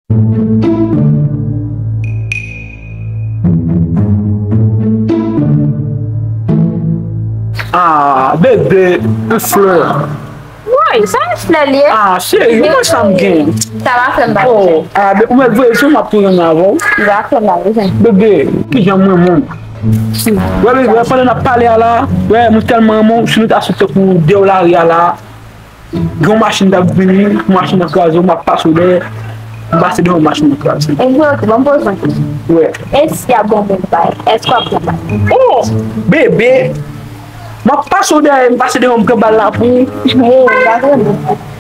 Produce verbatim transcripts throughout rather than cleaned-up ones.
Ah, bebe, yon flè. Woy, sa yon flè li ye? Ah, cheri, mwen sa m gen. Sa va fè m ba. Oh, ah, be, ou mèt voye sou m ap tounen avè w. Sa va fè m ba. Bebe, kijan mwen menm? Wè, bebe, pandan n ap pale a la, wè, mwen tèlman renmen w, si nou ta sot tankou deyò lari a la, gen yon machin k ap vini, machin nan kraze w, m ap pase w dèyè, m pase devan w, machin nan kraze. Ebyen, ok, ban m poze yon kesyon. Wè. E si y ap ban w bal, èske w ap pran bal? Oh, bebe! M ap pase w dèyè, m pase devan w, m pran bal la pou ou. Oh, m pa konnen.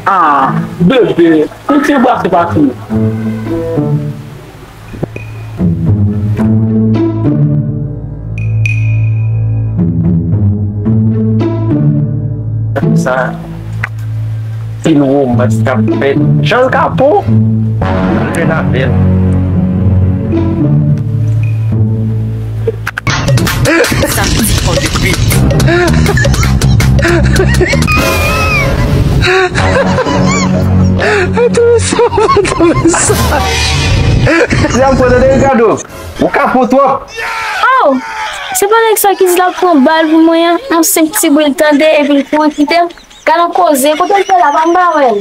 Ah, bebe, yon ti brase pa tou. Sa, ti romans k ap fèt. Jan l ka bon. Jwenn avè l. Sa ti kò de pit. Sa m kontan de Ricardo. Ou ka fò twòp. Oh! Se pa nèg sa ki di l ap pran bal pou mwen an, yon senp ti bri l tande epi l kouri kite m. Gad yon koze, kote l fè la, pa m pa wè l.